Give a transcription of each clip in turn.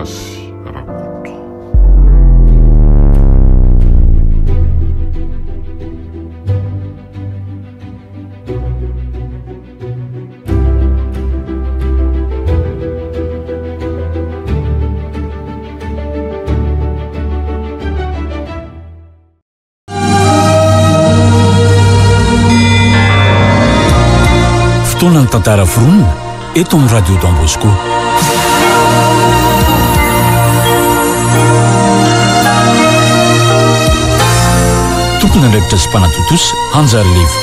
Gasy Rakoto. Fotoanan'ny tantara foronina eto amin'ny Radio Don Bosco. Tompon'andraikitra sy mpanatontosa Hanjary Liva.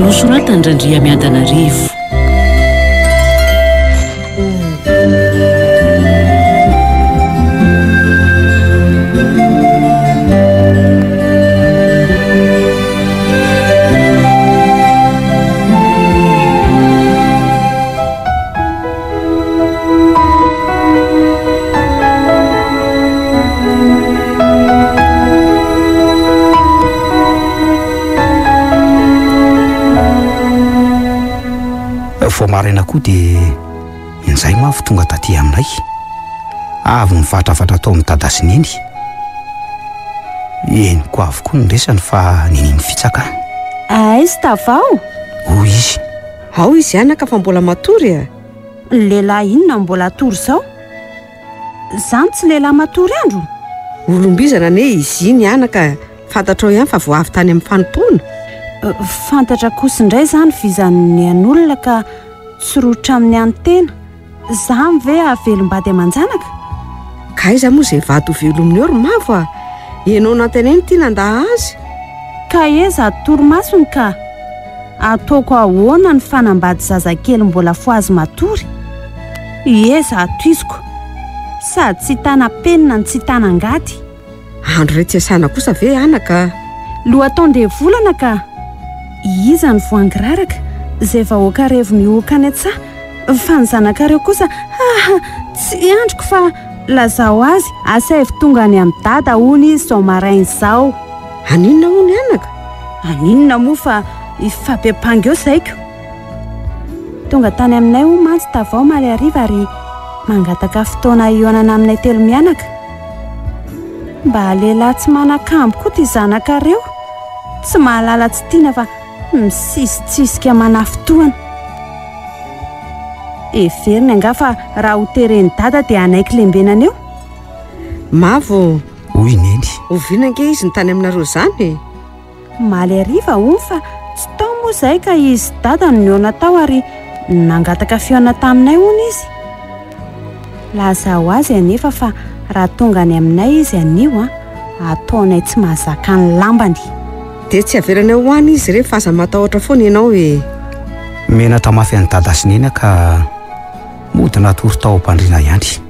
Nosoratan-dRandriamiadanarivo. Vao maraina koa dia injay mavo tonga taty aminay. Avy nivatravatra tao amin'i Dada sy Neny. Henoko avokoa ny resany fa nini nifitsaka aho. Aiza Tavao? Hoy izy. Ao izy anaka fa mbola matory e! Lehilahy inona no mbola hatory izao? Izany tsy lehilahy matory andro? Olombizana anie izy iny anaka, fantatrao ihany fa vao avy tany amin'ny fanompoana. Fantatra kosa indray izany vizan'ny an'olona ka tsy rototra amin'ny an'ny tena. Izany ve hahavelom-bady aman-janaka? Ka aiza moa izay vady ho velominy eo ry Mavo a! Ianao nantenainy ity nandà azy. Ka aiza torimasony ka! Ataoko ahoana ny fanambady zazakely mbola fohazy matory? Ie zatoiziko. Sady tsy tana-penina no tsy tana-angady. Andro iray tsy iasana kosa ve anaka? Lohataon-devolana ka! Iza no voangiraraka? Izay vahoaka revo mihohoka any an-tsaha. Fa ny zanakareo kosa, haha, tsy andriko fa lazao azy, asaivo tonga any amin'i Dada hono izy izao maraina izao. Haninona hono anaka? Haninona moa fa hifampiampanga eo zaiko. Tonga tany aminay hono mantsy Tavao omaly hariva ary mangataka fotoana hihaonana aminay telomianaka. Mba lehilahy tsy manan-kambo koa ity zanakareo. Tsy mahalala tsy tiana fa misisitsisika manafintohina. Heveriny angaha fa raha ho teren'i Dada dia hanaiky lembenana eo? Mavo! Hoy i Neny. Oviana ange izy no tany aminareo izany e? Omaly hariva hono fa tsy tao moa izahay ka izy sy Dada no nihaona tao ary nangataka fihaonana taminay hono izy. Lazao azy anefa fa raha tonga any aminay izy anio an, ataonay tsy mahazaka ny lambany. Dia tsy avelanay ho any izy re fa aza matahotra foana ianao e. Menatra mafy an'i Dada sy Neny aho ka mody natory tao am-pandriana ihany.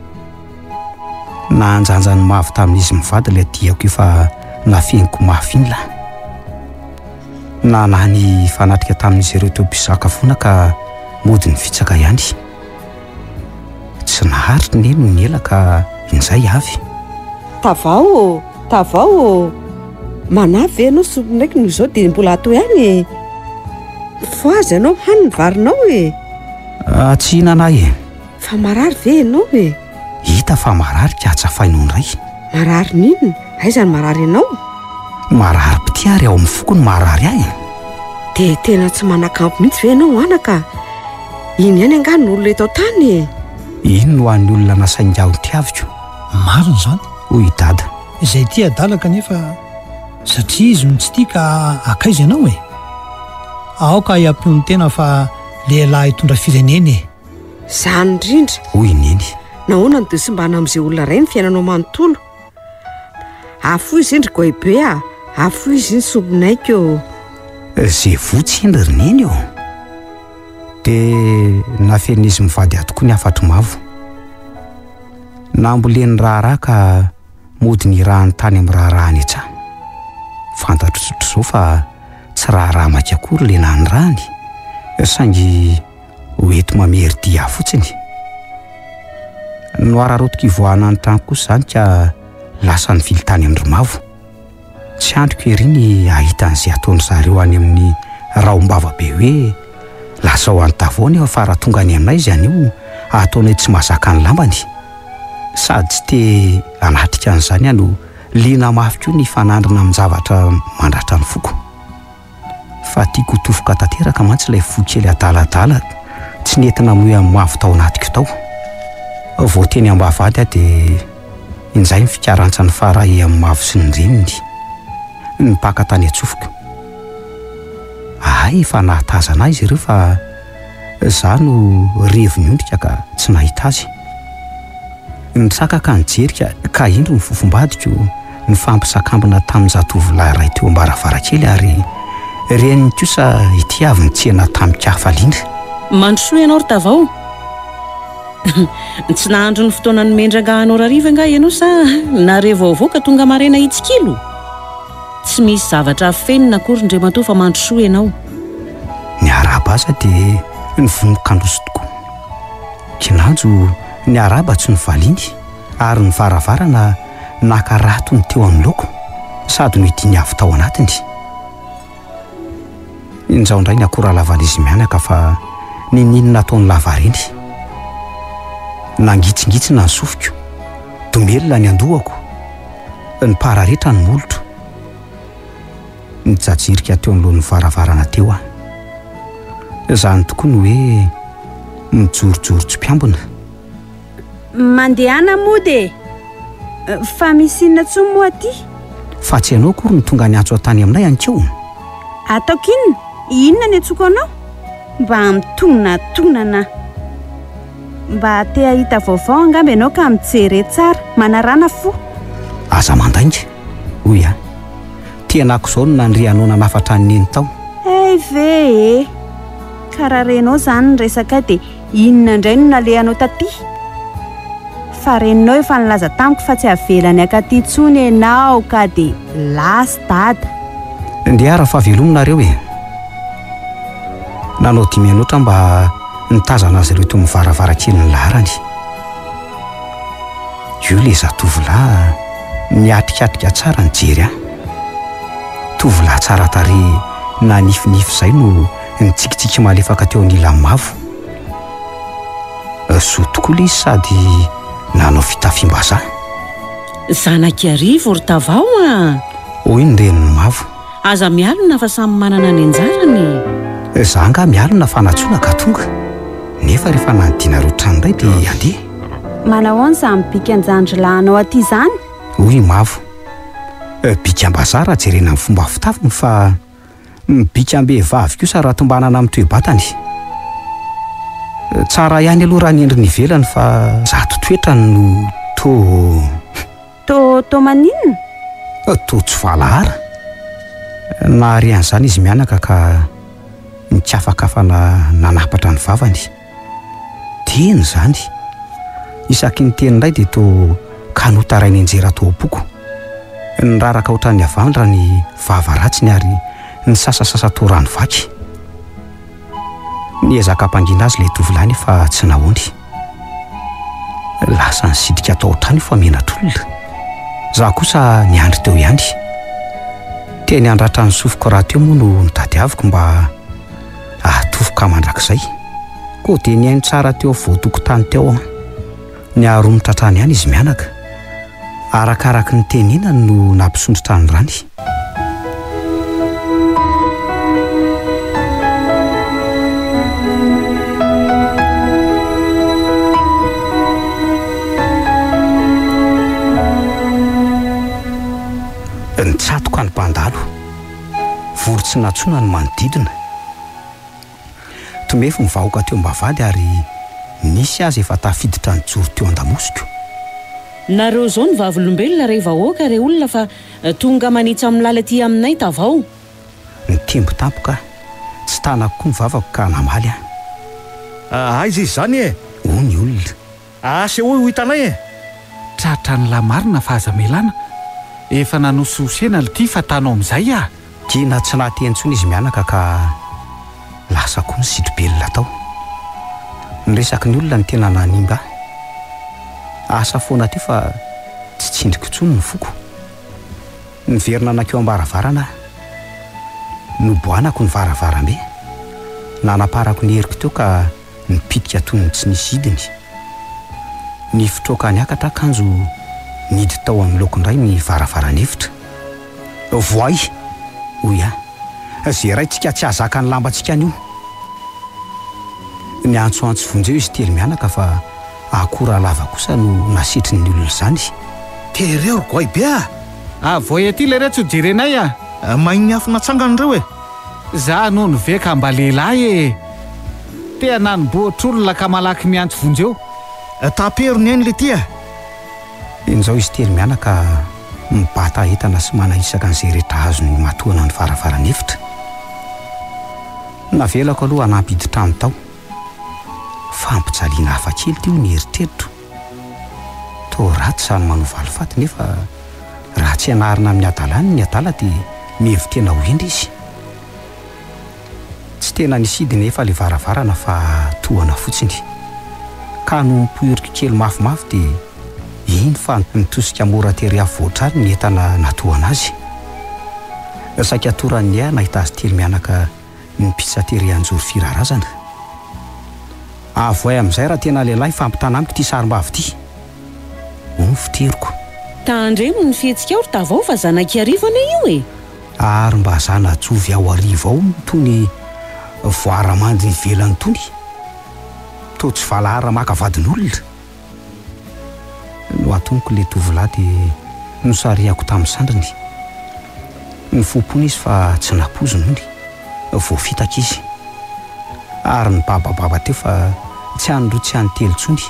Nahanjanjany mavo tamin'izy mivady ilay diako efa nafeniko mafy iny lahy. Nanahy ny hifanatrika tamin'izy ireo teo am-pisakafoana ka mody nifitsaka ihany. Tsy naharitra neny ny ela ka injay avy. Tavao ô! Tavao ô! Manahy ve ianao sompindraiky noho izao dia mbola ato ihany e? Mifohaza ianao hano ny varinao e! Ah, tsy hihinana aho e! Fa marary ve ianao e? Hita fa marary ka atsafainao indray. Marary n'inona? Aiza no marary anao? Marary mpitia ary ao amin'ny foko no marary ahy e. Dia tena tsy manakambo mihitsy ve ianao anaka? Iny ihany angaha no olona eto an-tany e? Iny no hany olona nasain'i aho notiaviko. Marina izany. Hoy i Dada. Izay tia adala kanefa satria izy no tsy tia ka akaiza ianao e? Aoka hiampionon-tena fa lehilahy hitondra firenena e! Izany indrindra! Hoy i Neny. Nahoana no dia simbana amin'izay olona iray ny fiainanao manontolo? Afoizo iny ry Goay be a! Afoizy iny sombinaiko ô! Ze voa tsy hendry ry neny ô! Dia nafenin'izy mivady ahy tokoa ny hafatro mavo. Namboleny raharaha ka mody nirahany tany amin'ny raharaha any an-tsaha. Fantatro tsotr'izao fa tsy raharaha maika akory ilay nanirahany, saingy hoenti-mamery dia ahy fotsiny. Noararaotiko hivoahana ny trano kosa izany ka lasa nivily tany amin-dry Mavo. Tsy andriko ery ny hahita an'izay ataon-dry zareo any amin'ny rahom-bava be hoe lasa ho any Tavao nefa fa raha tonga any aminay izy anio ataonay tsy mahazaka ny lambany. Sady tsy te hanatrika an'izany aho no liana mafy koa ny hifanandrina amin-javatra mandratra ny foko. Fa tiako ho tofoka tanteraka mantsy ilay fo kely adaladala tsy nety namoy an'i Mavo tao anatiko tao. Vao teny am-bavahady aho dia injay ny fikarantsan'ny farahy amin'i Mavo sy ny reniny nipaka tany an-tsofiko. Hay efa nahatazana ahy izy ireo fa izaho no revo niondrika ka tsy nahita azy. Nitsaka ka nijery ka ka indro ny fofombadiko nifampisakambina tamin-jatovolahy iray teo am-baravarankely ary reniny kosa ity avy nitsena tamin-kafaliana. Mandrosoa ianao ry Tavao. Tsy nahandro ny fotoana nomen-drangahy anao rariva angaha ianao sa nare vaovao ka tonga maraina hitsikilo? Tsy misy zavatra afenina akory Ndrematoa fa mandrosoa ianao. Niarahaba aza dia nivonon-kandroso tokoa. Kinanjo niarahaba tsy novaliany ary ny varavarana naka ratony teo anoloako sady nohidiany avy tao anatiny. Injao indray ny akora lavan'izy mianaka fa niniana nataony lavareny. Nangitsingitsina ny sofiko, domelina ny andohako, nipararetra ny molotro. Nijajirika teo anoloan'ny varavarana teo aho. Izany tokoa no hoe mijorojoro tsy mpiambina. Mandehana mody e! Fa misy inona intsony moa aty? Fa tsy ianao akory no tonga niantso ahy tany aminay anikeo. Ataoko inona? Inona ny antsoiko anao? Mba mitonatonana. Mba te hahita vaovao angamba ianao ka mijere tsara, manaràna fo. Aza mandainga, hoy aho. Tenako izao no nandrianao nanafatra an'i Neny tao. Hay ve e! Ka raha renao izany ny resakay dia inona indray no nalehanao taty? Fa reninao efa nilaza tamiko fa tsy avelany hankaty intsony ianao ka dia lasa dada. Ndeha ary fa velomy nareo e! Nanao dimy anotra mba nitazana azy ireo teo amin'ny varavarakelin'ny laharany. Io ilay zatovolahy niatrikatrika tsara nijery ahy. Tovolahy tsara tarehy nanifinify izay no nitsikitsiky malefaka teo anilan'i Mavo. Zo tokoa ilay izy sady nanao fitafiam-bazaha. Zanak'Iarivo ry Tavao a! Hoy ny renin'i Mavo. Aza mialona fa samy manana ny anjarany e! Za angaha mialona fa nantsoina ka tonga. Nefa rehefa nanidinareo trano indray dia handeha. Manahoana izany bikan-jandrilahinao aty izany? Hoy i Mavo. Bikam-bazaha raha jerena amin'ny fomba fitafiny fa ny bikam-behivavy kosa raha tombanana amin'ny toe-batany. Tsara ihany aloha raha ny endriny ivelany fa zato toetrany no toa. Tô tô maninona? Tô tsy valahara. Nahare an'izany izy mianaka ka nikafakafana nanapatra ny vavany. Teny izany. Isaky ny teny indray dia toa kanota iray nianjera tao am-poko. Niraraka ohatran'ny havandra ny vava ratsiny ary nisasasasa toa rano vaky. Niezaka hampangina azy ilay tovolahy nefa tsy nahoany. Lasa nisitrika tao an-trano io fa menatr'olona. Izaho kosa niandry teo ihany. Teny handratra ny sofiko rahateo moa no notadiaviko mba hahatofoka mandrakizay. Koa dia nihaino tsara teo afovoan-tokotany teo aho. Niharomotra hatrany ihany izy mianaka. Arakaraky ny tenenany no nampisondrotra ny rany. Nitsatoka ny mpandalo. Vory tsy nantsoina ny manodidina. Tomefy ny vahoaka teo am-bavahady ary nisy aza efa tafiditra nijoro teo an-damosiko. Nareo izao no vavolombelona re vahoaka re olona fa tonga manitsy amin'ny lala aty aminay tavao. Nitempo tampoka aho. Tsy tanako koa ny vavako ka namaly aho. Aiza izy izany e? Hoy ny olona. Asehoy ho hitanay e! Tratran'lah marina fa aza melana, efa nanosihosena lty fa tanao amizay ah! Gina tsy nahateny intsony izy mianaka ka lasa koa ny sitribelona tao. Ny resaky ny olona no tena nanimba ahy. Asa foana teo fa tsy tsindriko intsony ny foko. Niverina nankeo am-baravarana aho. Noboanako ny varavarambe. Nanaparako ny heriko teo ka nipitika toy ny tsy nisy hidiny. Nifitroka niakatra aho kanjo nihidy tao anoloako indray ny varavaran'efitra. Voay! hoy aho. Zeraintsika tsy hahazaka ny lambantsika anio. Niantsoantso vonjeo izy telo mianaka fa akora lava kosa no nasetrin'ny olona izany. Tereo ry goay be a! Avoay aty ilay ratsy ho jerenay a! Main'ny afo natsangana ireo e! Za nony ve ka mba lehilahy e! Te hanani-bohitr'olona ka malaky miantso vonjeo. Tapero ny ainy letia a! Injao izy telo mianaka mibata entana sy manahisaka an'izay rehetra azony matoana ny varavaran'efitra. Navelako aloha hanampy hidin-trano tao. Fampijaliana hafa kely ity hoy ny eritreritro. Toa ratsy izany manao valifaty nefa raha tsy anarina amin'ny hadalany ny adala dia mihevi-tena ho hendry izy. Tsy tena nisidy nefa ilay varavarana fa tohana fotsiny. Ka nopoiriko kely mafimafy dia iny fa nitosika mora tery afovoan-trano ny entana natohana azy. Saika toran'ny ahy nahita azy telo mianaka nipitsa tery anjoro firarazana. Avohay amin'izay raha tena lehilahy fampitana amiko ity sarim-bavy ity! Hoy ny fiteriko. Tandremo ny fihetsikao ry Tavao fa zanak'Iarivo anie io e! Ary mba zana-jovy ao Arivo ao itony voaramandry ivelany itony? Toa tsy valahara maka vadin'olona. Nohatoniko ilay tovolahy dia nosarihako tamin'ny sandriny. Nifompona izy fa tsy nampoiziny hono. Voafitaka izy. Ary nibabababa teo fa tsy any roa tsy any telo intsony.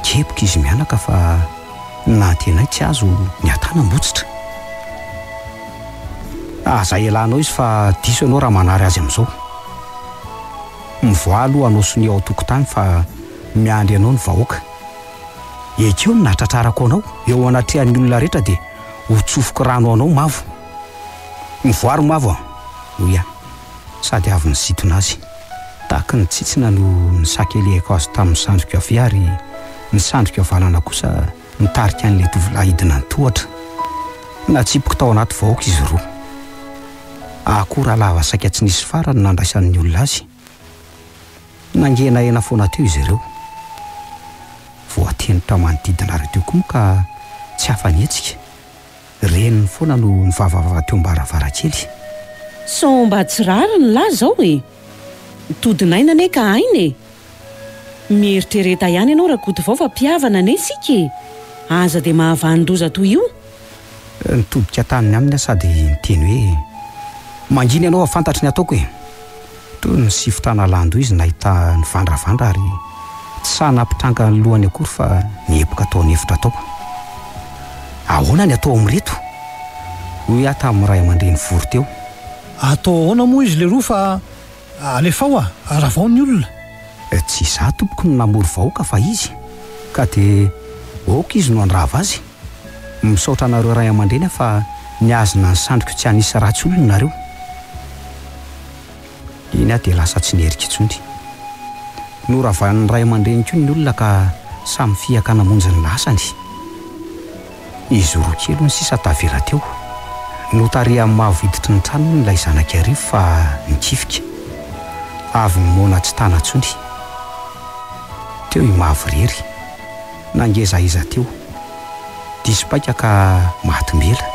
Kepoka izy mianaka fa nantenay tsy azo ny atanam-botsitra. Aza elanao izy fa diso ianao raha manary azy amin'izao. Mivoaha aloha hanao sonia ao an-tokotany fa miandry anao ny vahoaka. Ekeo ny nahatratrarako anao eo anatrehan'ny olona rehetra dia ho tsofiko rano anao Mavo. Mivoaha ry Mavo a! hoy aho sady avy nisintona azy. Tahaky ny tsitsina no nisakelehako azy tamin'ny sandriko havia ary ny sandriko havanana kosa nitarika an'ilay tovolahy hidina ny tohatra. Natsipiko tao anaty vahoaka izy roa. Akora lava saika tsy nisy farany nandraisan'ny olona azy. Nangenahena foana teo izy ireo. Voatenitra manodidina radio koa moa ka tsy afa-nihetsika. Reniny foana no nivavavava teo am-baravarankely. Sao mba tsy rariny lahy izao e! Todin'aina anie ka aina e! Mieritrereta ihany ianao Rakotovao fa mpihavana anie isika e! Aza dia mahavanon-doza toy io. Nitodika tany aminy aho sady niteny hoe, Mangina ianao fa fantatro ny ataoko e! Toy ny sifotra nalandoha izy nahita nivandravandra ary tsy sahy nampitranga ny lohany akory fa nihepoka tao an'efitra tao. Ahoana ny atao amin'ireto? Hoy aho tamin'ny ray aman-dreny vory teo. Atao ahoana moa izy leroa fa alefao a! Ravao ny olona. Tsy izaho tompoko no namory vahoaka fa izy, ka dia aoka izy no handrava azy. Misaotra anareo ray aman-dreny aho fa nihazona ny sandriko tsy hanisy ratsy olona nareo. Iny aho dia lasa tsy niherika intsony. Noravan'ny ray aman-dreny koa ny olona ka samy fihaka namonjy ny lasany. Izy roa kely hono sisa tavela teo. Notarihan'i Mavo hiditry ny trano hono ilay zanak'Iarivo fa nikifika. Avy nimoana tsy tana intsony. Teo i Mavo irery. Nangezaheza teo. Diso paika ka matim-bela.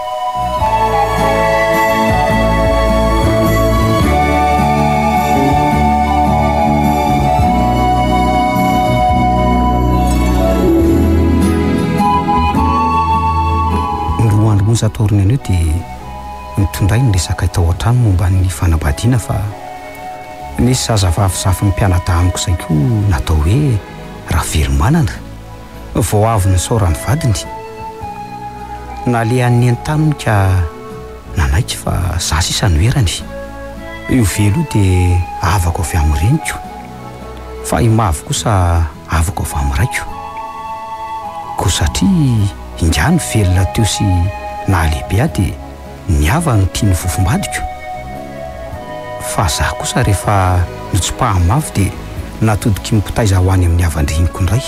Ny roa andro monja taorian'io dia nitondray ny resakay tao an-trano momba ny fanambadiana fa nisy zazavavy zafin'ny mpianadahy amiko izay koa natao hoe Ravelomanana. Vao avy nisaoran'ny vadiny. Nalehan'i Neny tany hono ka nanaiky fa za sisa no erany. Io Velo io dia havako avy amin'ny reniko. Fa i Mavo kosa havako avy amin'ny raiko. Koa satria ingahy no velona teo sy nahalehibe ahy dia ny havany no tian'ny fofombadiko. Fa za kosa rehefa notsipahan'i Mavo dia natodiky ny mpitaiza ho any amin'ny havan-dreniko indray.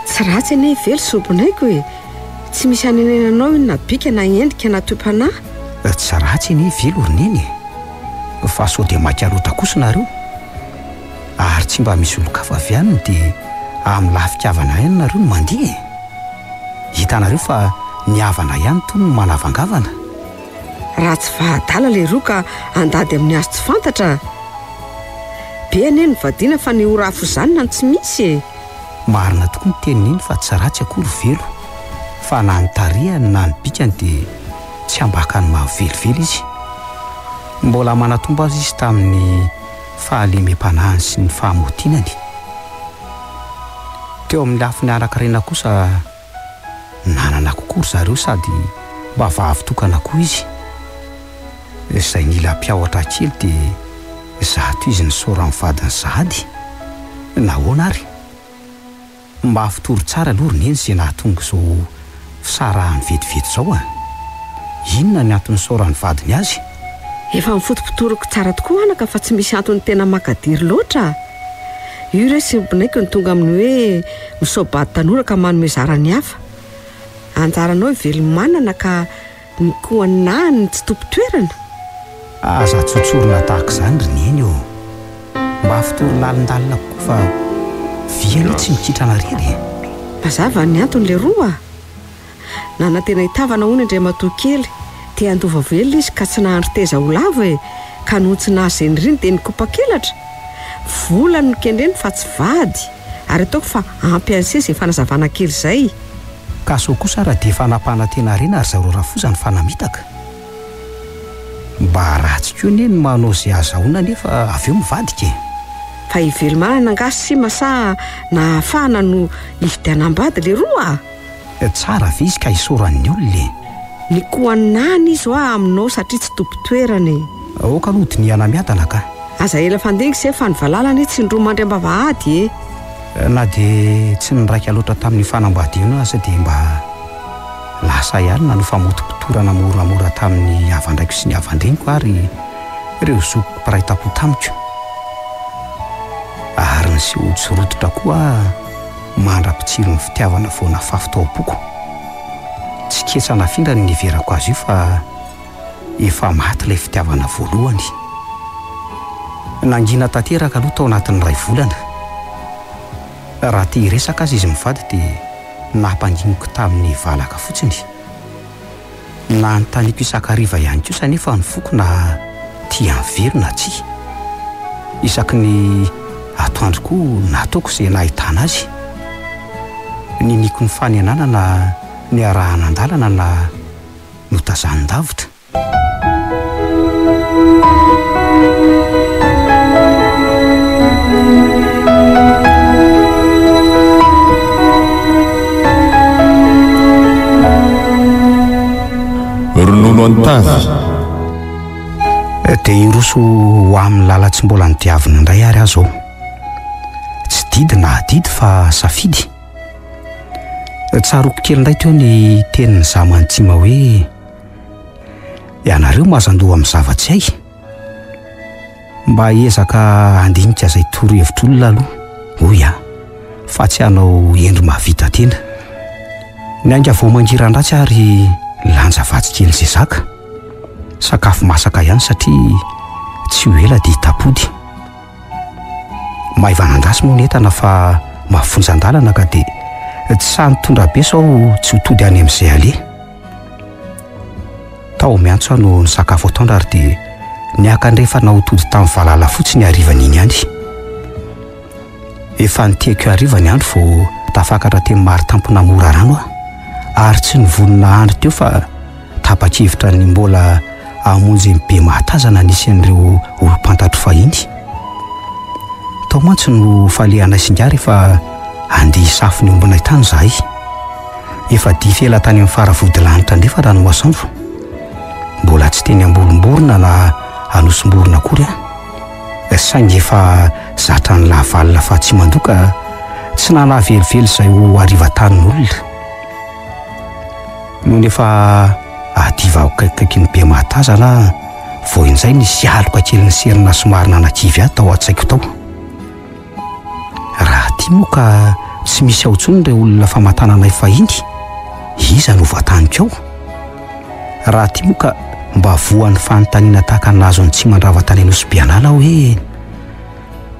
Tsy ratsy anie i Velo sobinaiko e! Tsy misy hanenenanao io na bika na endrika na toe-panahy. Tsy ratsy anie i Velo ry Neny e! Fa sao dia maika loatra kosa nareo? Ary tsy mba misy olon-kafa avy any dia amin'ny lafin-kavana ihany nareo no mandeha e! Hitanareo fa ny havana ihany tony no manavangavana. Raha tsy vahadala leroa ka handady amin'ny hazo tsy fantatra. Be anie ny vadiana fa ny ho rafozanina no tsy misy e! Marina tokoa ny tenin'i Neny fa tsy ratsy akory Velo fa na ny tarehiny na ny bikany dia tsy ambaka ny maha velively izy. Mbola manatombo aza izy tamin'ny fahalemem-panahiny sy ny fahamotinany. Teo amin'ny lafiny ara-karena kosa nanana kokoa ry zareo sady mba vavy tokana koa izy. Izay nila mpiahotra kely dia zato izy nisaoran'ny vadiny sahady. Nahoana ary? Mba fotory tsara aloha ry neny izay nahatonga izao fisarahany vetivety izao a! Inona ny antony nisaoran'ny vadiny azy? Efa nifotopotoriko tsara tokoa anaka fa tsy misy antony tena makadiry loatra a! Io re simbinaiko no tonga amin'ny hoe misao-bady tanora ka manome zara ny hafa. Anjaranao i Velomanana ka Ny koanà ny tsy tompon-toerana? Aza tsotsorina tahaka izany ry Neny ô! Mba fotory lalindalina kokoa fa vy anie tsy mikitrana irery e! Mazava ny antony leroa a! Nanantena hitavana hono Andriamatoa kely, te handova velona izy ka tsy nahandry teza ho lava e! Ka nony tsy nahazo izay niriny dia nikopa-kelatra! Vola no nokendreny fa tsy vady, ary ataoko fa ampy an'se izay fanazavana kely izay! Ka sao kosa raha dia efa nampanantena harena ry zareo rafozany fa namitaka? Mba ratsy koa anie ny manao izay azahoana nefa avy eo mivadika e! Fa hivelomanana angaha sima sa nahafahana no hividianam-bady leroa a? Tsara ve izy ka isaoran'ny olona e? Ny koanany izy hoa aminao satria tsy tompon-toerana e! Aoka aloha dinihana miadana ka! Aza ela fandenga ise fa ny valala anie tsy indroa mandry am-bavahady e! Na dia tsy niraika loatra tamin'io fanambadiana io aza dia mba lasa ihany nanao famotopotorana moramora tamin'ny havan-draiko sy ny havan-dreniko ary ireo zokiko mpiray tampo tamiko. Ary niseho tsy rototra koa aho mandra-pitsiry ny fitiavana vao nafafy tao am-poko. Tsy ketsa nafindra ny niheverako azy io fa efa maty ilay fitiavana voalohany. Nangina tanteraka aloha tao anatin'ny iray volana. Raha te hiresaka aza izy mivady dia nampanginiko tamin'ny valaka fotsiny. Nanontaniako isan-kariva ihany kosa anefa ny foko na tia an'i Velo na tsia. Isaky ny atoandro koa nataoko izay nahitana azy. Niniako nifanenana na niarahana an-dalana na notazanin-davitra. Ronono an-tavy. Dia hiroso ho amin'ny lala-tsy mbola nodiavina indray ary aho izao. Tsy didy na adidy fa safidy. Tsaroako kely indray teo ny tenin'i Zamantsima hoe ianareo mazandoha amin'ny zava-tsy hay. Mba hiezaka handinika izay torohevitr'olona aloha, hoy aho, fa tsy hanao hendry mahavita tena. Niainga vao mangiran-dratsy ary lanja vatsy kely izay zaka. Sakafo masaka ihany satria tsy ho ela dia hitapody. Maivana andraso moa ny entana fa mafonja an-dalana ka dia tsy sahy nitondra be sao tsy ho tody any amin'izay aleha. Tao miantso aho no nisakafo atoandro ary dia niakandrefana ho tody tamin'ny valala fotsy ny harivan'iny ihany. Efa nitehiko hariva ny andro vao tafakatra teny Maritampona Morarano aho ary tsy nivonona andro teo fa tapa-kevitra ny mbola hamonjy ny Bemahatazana nisy an'ireo olom-pantatro fahiny. Tao mantsy no falehanay singa rehefa handeha hisafo ny ombinay tany izahay. Efa dify ela tany amin'ny faravodilanitra andrefana ny masoandro. Mbola tsy teny Ambolomborona na Anosimborona akory aho. Saingy efa zatra ny lavalina fa tsy mandoa ka tsy nanahy velively izay ho hariva tanin'olona. Nony efa hadiva ho akaikikaikin'ny Bemahatazana aho vao injay nisy aloka kely niserana somary nanakivy ahy tao an-tsaiko tao. Raha aty moa ka tsy misy ao intsony ireo olona famantananay fahiny, iza no vataniko ao? Raha aty moa ka mba voan'ny fanontaniana tahaka ny nahazo an'i Tsimandrava tany Anosibe An'ala aho hoe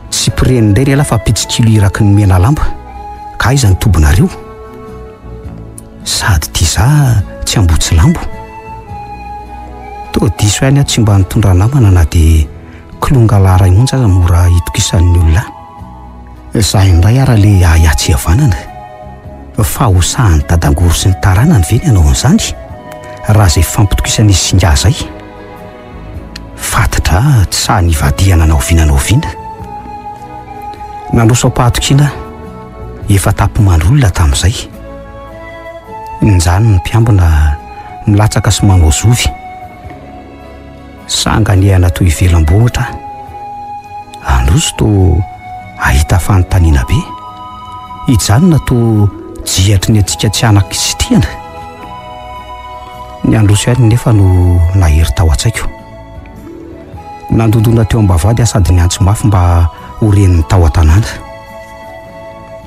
tsy mpireny indray ry ialahy fa mpitsikilo iraky ny Menalamba, ka aiza ny tobinareo? Sady tia za tsy ambotsilambo. Toa diso ihany aho tsy mba nitondra namana na dia kilongala iray monja aza mora itokisan'ny olona ahy. Za indray ara le ahiahy tsy havanana. Fa ho sahan'i Dadangoro sy ny taranany ve ny hanao an'izany raha izay fifampitokisan'izy sy ingahy izay? Fati-drà tsy sahy nivadihana na oviana na oviana. Nandroso am-pahatokiana aho. Efa tapi-mandry olona tamin'izay. Ninjany ny mpiambina milatsaka sy manao zovy. Sanganehana toy ivelam-bohitra aho. Handroso toa hahita fanontaniana be. Hijanona toa jiatry ny antsika tsy hanan-kisitrihana. Ny handroso ihany nefa no nahery tao an-tsaiko. Nandondona teo am-bavahady aho sady niantso mafy mba ho ren'ny tao an-tanàna.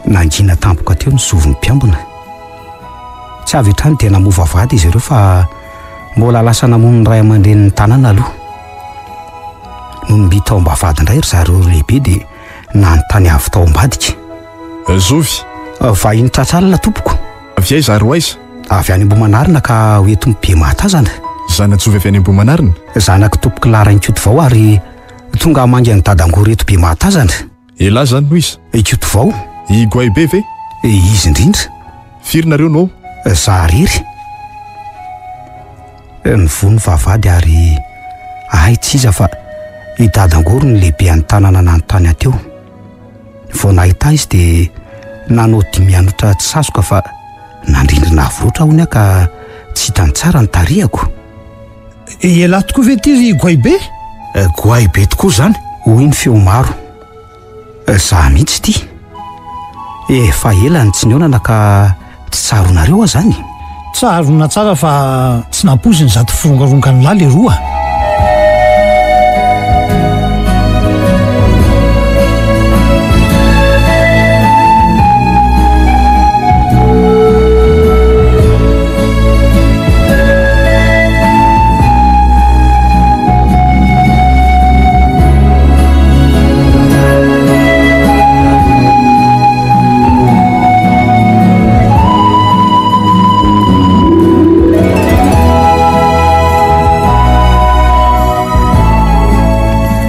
Nangina tampoka teo ny zovin'ny mpiambina. Tsy avy hatrany dia namoha vavahady izy ireo fa mbola lasa namono ny ray aman-drenin'ny tanàna aloha. Nony mby tao am-bavahady indray ry zareo lehibe dia nanontany avy tao ambadika. Zovy? Vahiny tratra alina tompoko. Avy aiza ary ho aiza? Avy any Ambohimanarina ka ho eto Bemahatazana. Zana-jovy avy any Ambohimanarina? Zanak'i tompoko Laharankotovao ary tonga hamangy an'i Dadangory eto Bemahatazana. Elah zany no iza? Ikotovao. I Goay be ve? Izy indrindra. Firy nareo no ao? Za rery. Nivoha ny vavahady ary ahy tsy iza fa i Dadangory no lehibe an'ny tanàna nanontany ahy teo. Vao nahita ahy izy dia nanao dimianotra tsy sazoka fa nandrindrina avo loatra hono aho ka tsy hitany tsara ny tarehako. Ialahy tokoa ve ity ry Goay be? Goay be tokoa izany, hoy ny feo maro. Izaho mihitsy ity. Efa ela no tsy nihaonana ka tsy tsaroanareo aho izany? Tsaroana tsara fa tsy nampoizina izato firongarongan'lah leroa.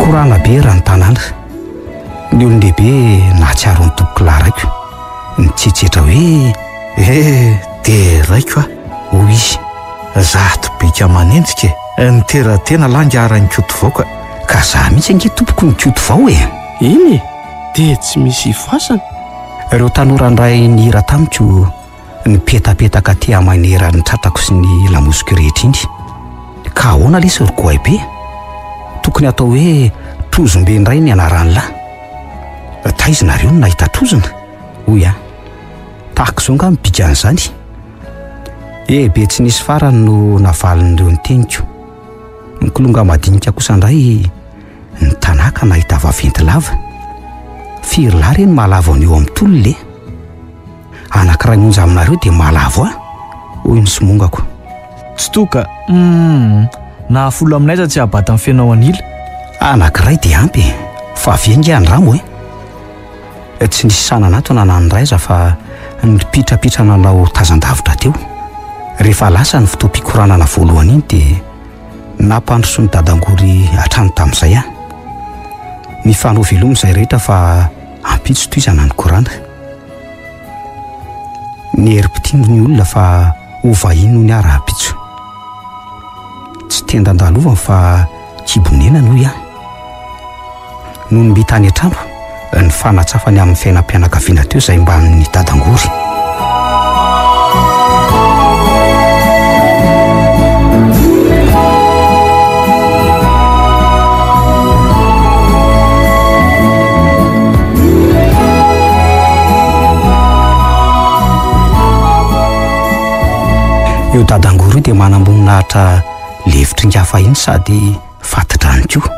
Korana be raha ny tanàna. Ny olon-dehibe nahatsiaro ny tompoko lahy raiko. Nitsetsetra hoe. Eh, deraiko aho, hoy izy. Zato bika manenjika e! Nitera-tena lahy ingahy Rainikotovao ka. Ka za mihitsy ange tompoko no Kotovao e! Eny e! Dia tsy misy ivoasana. Ireo tanora niray nihira tamiko nipetapetaka aty amain'eran'ny tratrako sy ny lamosiko rehetra iny. Ka ahoana lesy ry Goay be? Tokony hatao hoe trozombe indray ny anaran'lah. Taiza nareo no nahita trozona? Hoy aho. Tahaka izao angaha ny bikan'izany? Eh be tsy nisy farany no navalin'ireo ny teniko. Ny kilonga madinika kosa indray nitanaka nahita vaventy lava. Firy lahy re no mahalavo an'io amin'ny tolona e? Anankiray monja aminareo dia mahalavo ahy, hoy ny somongako. Tsy toa ka, humm, na folo aminay aza tsy hahabata ny fenao an'ila. Anankiray dia ampy e, fa avy ange andramo e. Tsy nisy sahy nanatona na niray aza fa nipitrapitra nanao tazan-davitra teo. Rehefa lasa ny fotoam-pikoranana voalohany iny dia nampandrosoin'i Dadangory hatrany tamin'izay aho. Nifanao veloma izay rehetra fa ampitso tohizana ny korana. Nierim-pitia ny olona fa ho vahiny hono aho rahampitso. Tsy tendan-dalovana fa kibonenana hoy aho. Nony mby tany an-trano, nifanatsafany amin'ny fiainam-pianakaviana teo izay mbamin'ny dadangory. Io Dadangoro io dia manamboninahitra lefitr'ingahy fahiny sady fati-drano koa.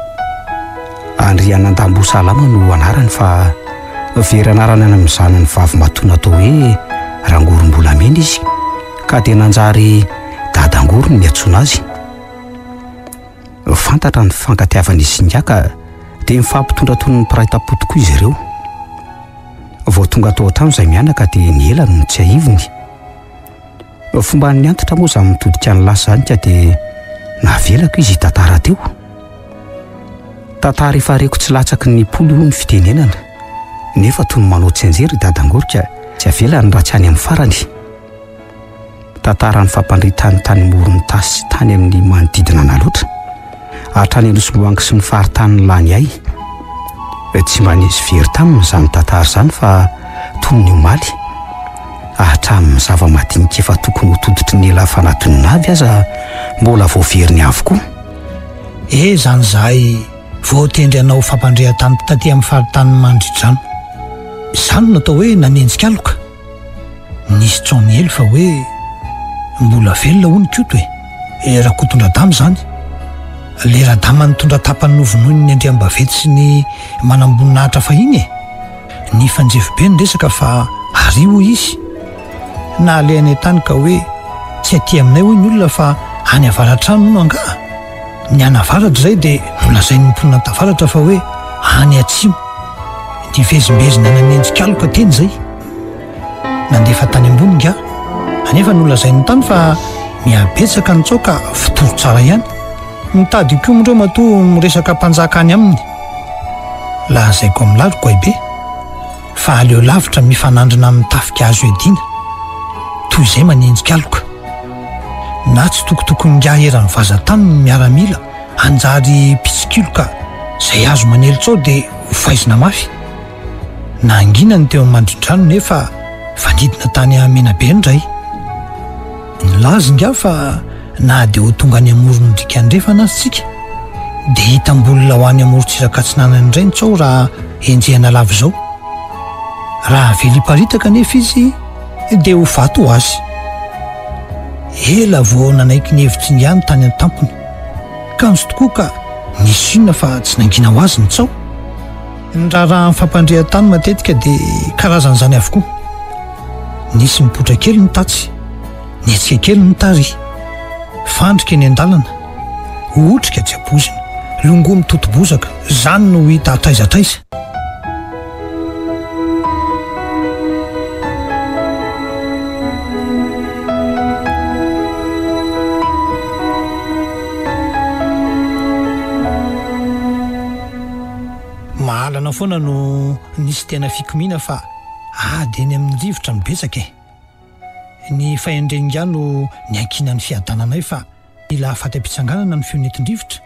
Andrianandambosalama no anarany fa very anarana any amin'ny zanany vavimatoa natao hoe Rangorombolamena izy ka dia nanjary Dadangoro no niantsoana azy. Fantatra ny fifankatiavan'izy sy ingahy ka dia mifampitondra toy ny mpiray tampo tokoa izy ireo. Vao tonga tao an-trano izahay mianaka dia ny ela no notsiahiviny. Fomban'ny antitra moa izany mitodika ny lasa izany ka dia navelako izy hitantara teo. Tantara efa reko tsy latsaky ny polo hoy ny fitenenana, nefa toy ny manao tsianjery i Dadangorika tsy avelany raha tsy any amin'ny farany. Tantaran'ny fampandritany tany Morontasy sy tany amin'ny manodidina an'Alaotra, hatrany Anosimboangy sy ny faritanin'i Laniay. Tsy mba nisy very taminy izany tantara izany fa toy ny omaly. Hatramin'ny zava-madinika efa tokony ho tototry ny ela fanadinona avy aza mbola voaveriny avokoa. Eh izany izahay voatendry hanao fampandrian-tany taty amin'ny faritanin'i Mandridrano. Izany no atao hoe nanenjika aloka. Nisy tso niely fa hoe mbola velona hono Koto e! E Rakotondradama izany. Le Radama nitondra tapany novonoin'ny andriambaventy sy ny manamboninahitra fahiny e! Nifanjevo be ny resaka fa ary hoy izy. Nalehany tany ka hoe tsy aty aminay hoy ny olona fa any avaratra any hono angaha? Ny any avaratra izay dia nolazain'ny mponina tavaratra fa hoe any atsimo. Nivezimbezina nanenjika aloka teny izay. Nandefa tany ambony ingahy. Anefa nolazainy tany fa mihabetsaka ny tsaoka fotory tsara ihany. Mitady hikomy ireo matoa miresaka mpanjaka any aminy. Lazaiko amin'lah ry Goaibe fa aleo lavitra mifanandrina amin'ny tafika azo iadiana toy izay manenjika aloka. Na tsy tokotokon'ingahy eran'ny vazan-tany ny miaramila hanjary mpitsikilo ka izay azo manely tsao dia ho faizina mafy. Nangina ny teo Mandridrano nefa fanidina tany Menabe indray. Nilaza ingahy fa na dia ho tonga any amoron'ny riaka andrefana aza isika dia hitambolona ho any amorontsiraka atsinanana indray ny tsao raha enjehina lava izao. Raha avela hiparitaka anefa izy dia ho faty ho azy. Ela vao nanaiky ny hevitr'ingahy ny tany an-tampony. Kanjo tokoa ka nisy inona fa tsy nangina ho azy ny tsao. Ny raharahan'ny fampandrian-tany matetika dia karazan'izany avokoa. Nisy nipoitra kely ny tatsy, nihetsika kely ny tary. Fandrika eny an-dalana, otrika tsy ampoizina, longoa mitoto-bozaka, izany no hita hatraiza hatraiza. Mahalana foana no nisy tena fikomiana fa ady eny amin'ny rivotra no betsaka e! Ny fahendren'ingahy no niankinan'ny fiadananay fa mila hahafaty am-pitsanganana ny feo nentin-drivotra.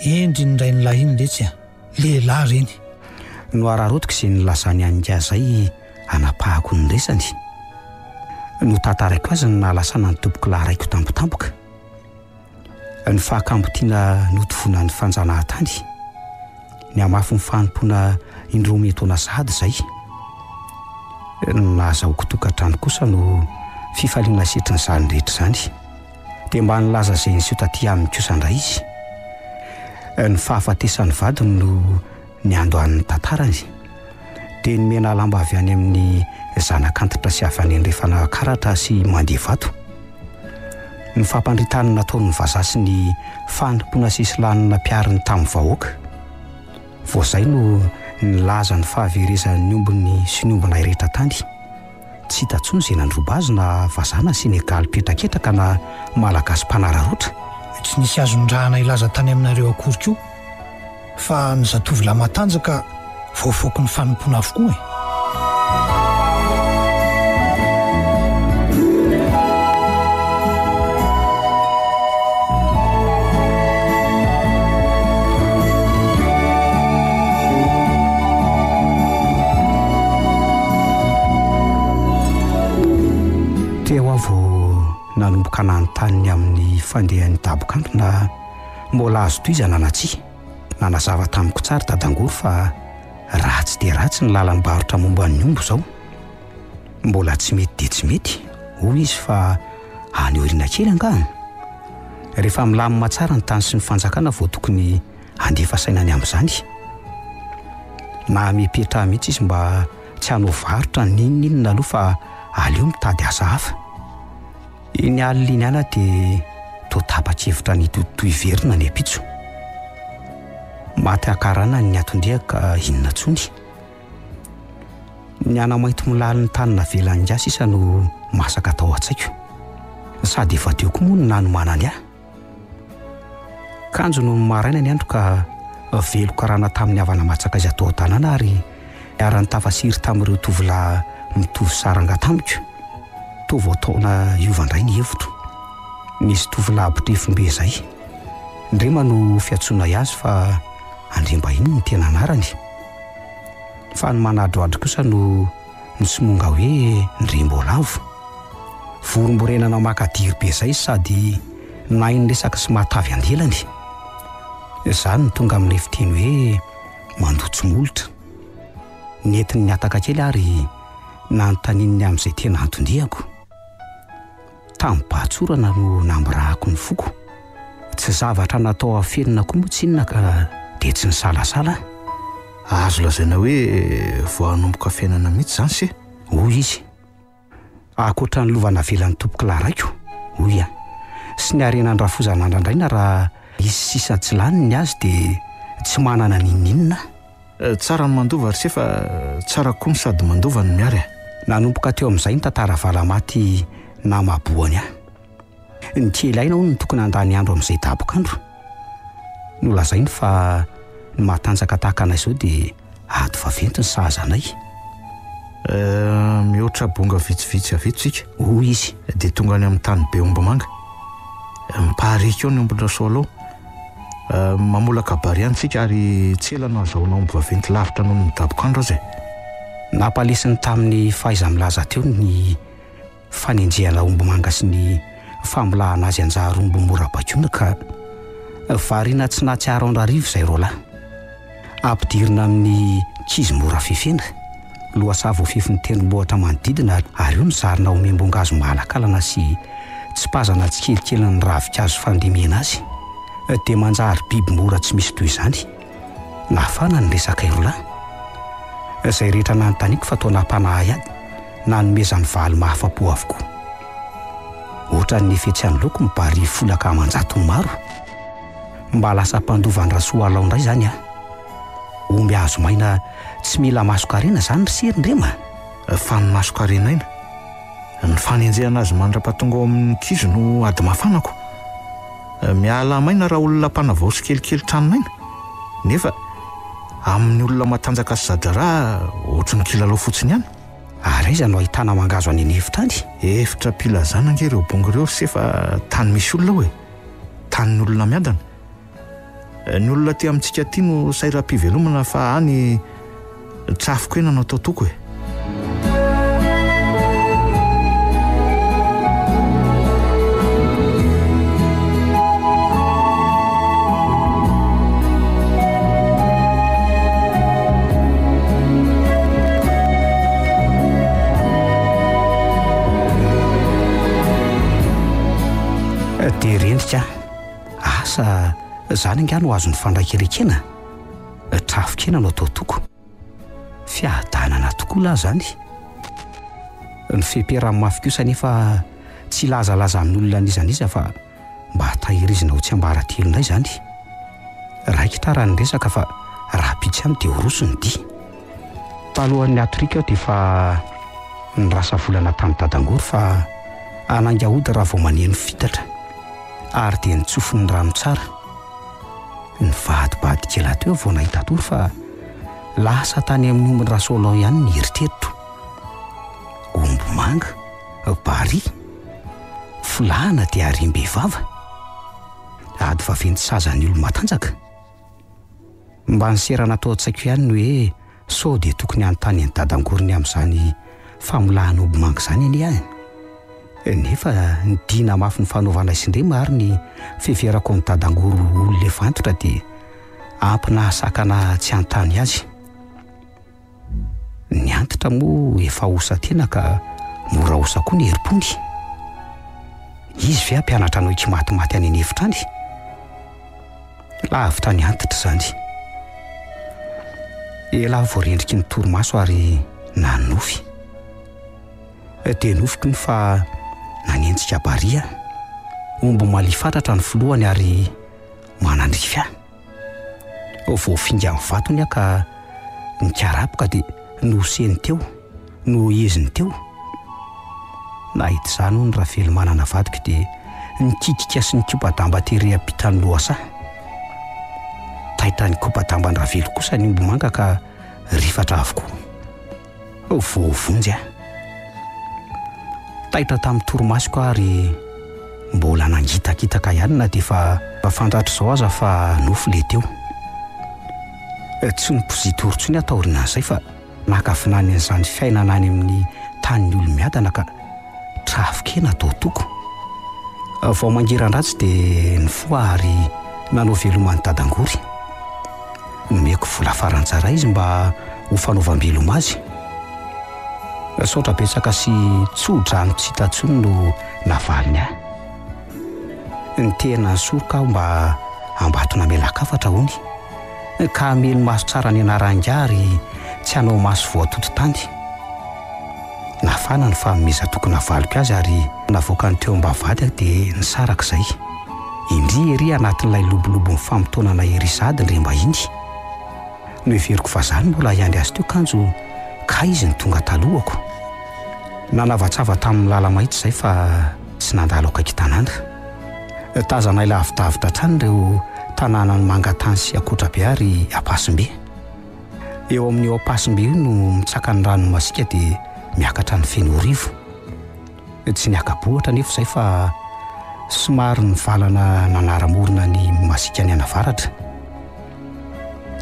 Hendry ny rain'ilahy iny letsy a! Lehilahy ireny! Nohararaotiko izay nilazany an'ingahy izay hanapahako ny resany. Notantaraiko azy ny nahalasana ny tompokolahy raiko tampotampoka. Ny fahakambotiana notovonan'ny fanjanahantany, ny hamafin'ny fanompoana indroa miantaona sahady izay. Ny nahazahoako tokantrano kosa no fifaliana setrin'izany rehetra izany. Dia mba nilaza izay niseho taty aminy kosa indray izy. Ny fahafatesan'ny vadiny no niandohan'ny tantarany. Dia ny menalamba avy any amin'ny zanak'antitra sy avy any andrefana karatra sy mandevato. Ny fampandritany nataon'ny vazaha sy ny fanompoana sesilany nampihariny tamin'ny vahoaka. Vao izay no nilaza ny fahaverezan'ny ombiny sy ny ombinay rehetra tany. Tsy hita intsony izay nandroba azy na vazaha na senegaly mpihetraketraka na malagasy mpanararaotra. Tsy nisy azon-drahana hilaza tany aminareo akory koa. Fa ny zatovolahy matanjaka voafoaky ny fanompoana avokoa e! Teo aho vao nanomboka nanontany ny amin'ny fandehan'ny dabok'andro na Mbola azo tohizana na tsia? Nanazava tamiko tsara Dadangory fa ratsy dia ratsy ny lalam-barotra momba ny omby izao. Mbola tsy mety dia tsy mety, hoy izy fa Any aoriana kely angaha? Rehefa milamina tsara ny tany sy ny fanjakana vao tokony handefa saina ny amin'izany. Namepetra ahy mihitsy izy mba tsy hanao varotra n'inon'inona aloha fa aleo mitady asa hafa. Iny alina iny ihany aho dia toa tapa-kevitra ny hitoditoa hiverina ny ampitso. Maty hakarana ny aton-driaka ka inona intsony. Ny anamainty molaly ny tany navelan'ingahy sisa no masaka tao an-tsaiko. Sady efa teo koa moa ny nanomanany ahy. Kanjo nony maraina ny andro ka velon-karana tamin'ny havana aman-tsakaiza tao an-tanàna ary niara-nitafasiry tamin'ireo tovolahy mitovy saranga tamiko. Toa voataona hiova indray ny hevitro. Nisy tovolahy botrefom-be izay. Ndrema no fiantsoanay azy fa Andriambahiny no tena anarany. Fa ny manadrohadro kosa no nisomonga hoe Ndremboalavo. Voromborenana makadiry be izay sady nahay niresaka sy mahatavy andelany. Izany no tonga amin'ilay fiteny hoe mandotsy molotra. Nentiny nihataka kely ary nanontaniany ny amin'izay tena anton-diako. Tamim-pahatsorana no namborahako ny foko. Tsy zavatra natao hafenina koa moa tsinona ka dia tsy nisalasala aho. Azo lazaina hoe vao hanomboka fiainana mihitsy izany se? Hoy izy. Ankoatra ny lova navelan'ny tompokolahy raiko, hoy aho, sy ny harena an-drafozana andrandraina raha hisy sisa tsy lany ny azy dia tsy manana n'inon'inona aho. Tsara ny mandova ry se fa tsara koa ny sady mandova no miary e. Nanomboka teo amin'izay ny tantara valamaty namaboany ahy. Ny kely aina hono no tokony handany andro amin'izay dabok'andro. Nolazainy fa ny matanjaka tahaka anay izao dia ady vaventy ny sahaza anay. Mihoatra bonga vitsivitsy avy eto isika, hoy izy, dia tonga any amin'ny tany be ombimanga. Mipariaka eo ny ombin-dRasoalao. Mamolaka bary ihany tsika ary tsy ela no azahoana omby vaventy lavitra noho ny midabok'andro aza e. Nampalesiny tamin'ny fahaiza-milaza teo ny fanenjehana ombimanga sy ny famolahana azy hanjary omby mora baikoina ka variana tsy nahatsiaro an-dRarivo izay roalahy. Ampidirina amin'ny kizo mora fefena, lohasaha voafefin'ny tendrombohitra manodidina ary io no zarina omem-boangazo mahalakalana sy tsipazana tsikelikely ny ravinkazo fandemena azy, dia manjary biby mora tsy misy toy izany. Nafana ny resakay roalahy. Izay rehetra nanontaniako fa toa nampanahy ahy, nanomezany valy mahafa-po avokoa. Ohatran'ny efetsy anoloako ny bary folaka aman-jatony maro. Mba lasa mpandova an-dRasoalao indray izany aho. Omby azo maina tsy mila mason-karena izany ry se ry Ndrema a! Fa ny mason-karenaina, ny fanenjehana azy mandra-pahatonga ao amin'ny kizo no ady mafanako. Miala maina raha olona mpanavao sy kelikely tranon'aina, nefa amin'ny olona matanjaka sy za-draharaha ohatry ny kilalao fotsiny ihany. Ary aiza no ahitana mangahazo any an'efitra any? Efitra am-pilazana ange ireo bongo ireo ry se fa tany misy olona ao e! Tanin'ny olona miadana. Ny olona aty amintsika aty no sairam-pivelomana fa any tsafo-kena no atao toko e. Dia rendrika aho. Asa izany angaha no azon'ny fandraikerekena? Trafon-kena no atao toko. Fiadanana tokoa lahy izany. Ny feperan'ny mafy kosa anefa tsy hilazalaza amin'olona n'iza n'iza fa mba tahirizina ho tsiambaratelo indray izany. Raikitra raha ny resaka fa rahampitso ihany dia ho roso ny dia. Talohan'ny hatoriko aho dia efa nirasa volana tamin'i Dadangory fa hanainga hody raha vao maneno fitatra ary dia nitsofiny ny rano tsara. Nivadibadika ela teo aho vao nahita tory fa lasa tany amin'ny ombin'i Rasoalao ihany ny eritreritro. Omby manga, bary, folahana dia harem-behivava. Ady vaventy sazan'ny olo-matanjaka. Mba niserana tao an-tsaiko ihany ny hoe sao dia tokony hanontany an'i Dadangory ny amin'izany famolahana ombimanga izany anie aho e. Nefa ny dina mafy nifanaovanay sy Ndrema ary ny fiheverako an'i Dadangory ho olona efa antitra dia ampy nahasakana tsy hanontany azy. Ny antitra moa efa osa tena ka mora osa koa ny herim-pony. Izy ve hampianatra anao hikimatimaty any an'efitra any? Lavitra ny antitra izany. Ela aho vao rendriky ny torimaso ary nanonofy. Dia nofiko iny fa nanenjika baria. Omby malifatratra ny filohany ary manandrify ahy. Voafingan'ny vatony aho ka nikarapoka dia nohoseny teo, noheheziny teo. Nahita izany hono Ravelomanana vadiko dia nikikika sy nikopa-damba tery ampitan'ny lohasaha. Taitra nikopa-damban-dRavelo kosa ny ombimanga ka rifatra avokoa. Voavonjy aho. Taitra tamin'ny torimasoko aho ary mbola nangitakitaka ihany na dia efa fantatr'izao aza fa nofy ilay teo. Tsy nipozitory intsony aho taorian'izay fa naka vinany an'izany fiainana any amin'ny tanin'ny olo-miadana ka trafon-kena atao toko. Vao mangiran-dratsy dia nifoha ary nanao veloma an'i Dadangory. Nomeko vola farantsara izy mba ho fanaovam-beloma azy. Saotra betsaka sy tso-drano tsy hita intsony no navaliny ahy. Nitehina nisoroka aho mba Ambato namelan-kafatra hono, ka hamely maso tsara ny anaran-ingahy ary tsy hanao maso voatoto tany. Nafana ny fanomezan-toky navaliko azy ary navoakany teo am-bavahady aho dia nisaraka izay. Indry ery anatin'ilay lobolobo mifamotoanana ery sahady ny rem-bahiny. Noheveriko fa za no mbola hiandry azy teo kanjo kay izy no tonga talohako. Nanavatsava tamin'ny lala-mahitsy izay fa tsy nandalo akaiky tanàna. Tazanay lavidavitra hatrany ireo tanànan'i Mangatany sy Ankotrabe ary Ampasimbe. Eo amin'io Ampasimbe io no mitsaka ny rano masiaka dia miakatra any Fenoarivo. Tsy niaka-bohitra anefa izay fa somary nivalana nanara-morona ny masiaka nianavaratra.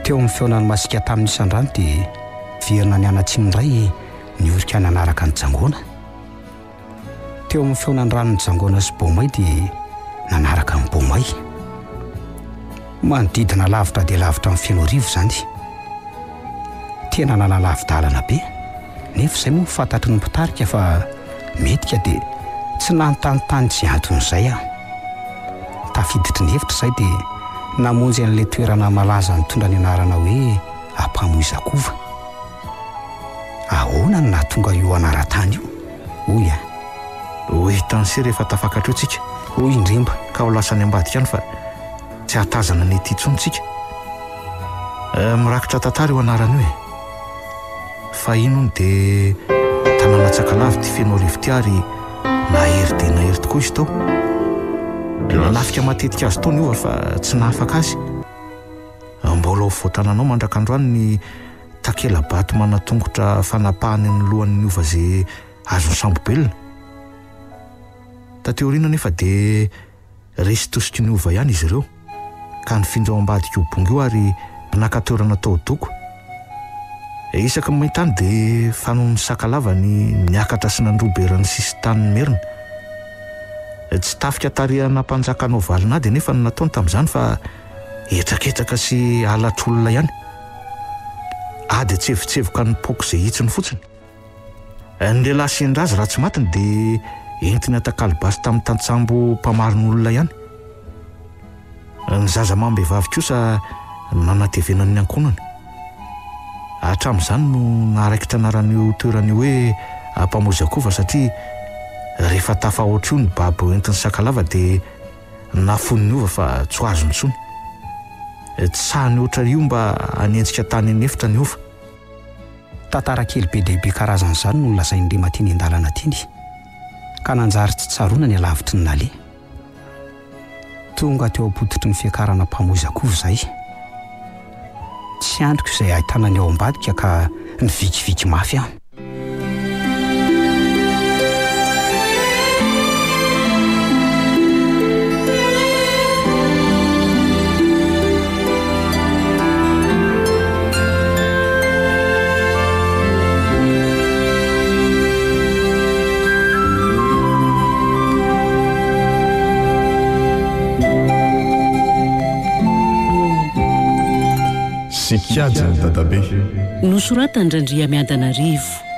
Teo amin'ny fihaonan'ny masiaka tamin'ny isan-drano dia niverina nianatsimo indray niorika nanaraka an'i Jangona. Teo amin'ny fihaonan'ny ranon'i Jangona sy Bomay dia nanaraka an'i Bomay. Manodidina lavitra dia lavitra an'i Fenoarivo izany. Tena nanalavi-dalana be, nefa izay moa fantatry ny mpitarika fa metika dia tsy nanontanintany izay anton'izay aho. Tafiditry ny hevitra izay dia namonjy an'ilay toerana malaza nitondra ny anarana hoe Ampamoizakova. Ahoana no nahatonga io anaran-tany io? Hoy aho. Ho hitan'i se rehefa tafakatra eo tsika. Hoy i Ndrimba. Ka ho lasa any ambadika any fa tsy hahatazana ny ety intsony tsika. Mirakitra tantara io anarana io e. Fahiny hono dia tanàna Tsakalava ity Fenoarivo ity ary nahery dia nahery tokoa izy tao. Nanafika matetika azy tao ny hova fa tsy nahafaka azy. Mbola ao afovoan-tanàna ao mandrak'androany ny takela-bato manan-tongotra fanapahana ny lohan'ny hova izay azon'ny sambobelona. Taty aoriana anefa dia resy tosiky ny hova ihany izy ireo, ka nifindra ao ambadik'io bongo io ary naka toerana tao Doko. Isaky ny main-tany dia fanaon'ny Sakalava ny niakatra sy nandroba eran'ny sisin-tanin'ny Merina. Tsy tafika tarihana mpanjaka hanao valin'ady anefa no nataony tamin'izany fa Hetraketraka sy halatr'olona ihany. Ady an-tsevotsevoka nipoaka izay hitsiny fotsiny. Ny lehilahy sendra azy raha tsy matiny dia entiny atakalo basy tamin'ny tantsambo mpamarin'olona ihany. Ny zaza amam-behivavy kosa nanatevenany ny ankohonany. Hatramin'izany no naharaikitra anaran'io toerana io hoe Ampamoizakova satria rehefa tafahoatra io ny babo entin'ny Sakalava dia Nafoiny niova fa tsy ho azony intsony. Tsy sahy nihoatra io mba hanenjika tany an'efitra niova. Tantara kely be dia be karazan'izany no nolazain'i Rima teny an-dalana teny, ka nanjary tsy tsaroana ny halavitry ny naleha. Tonga teo am-pototry ny fiakarana mpamoizak'ovy izahay. Tsy andriko izay ahitana ny ao ambadika ka nivikiviky mafy aho. Sikajin'i Dadabe. Nosoratan-dRandriamiadanarivo.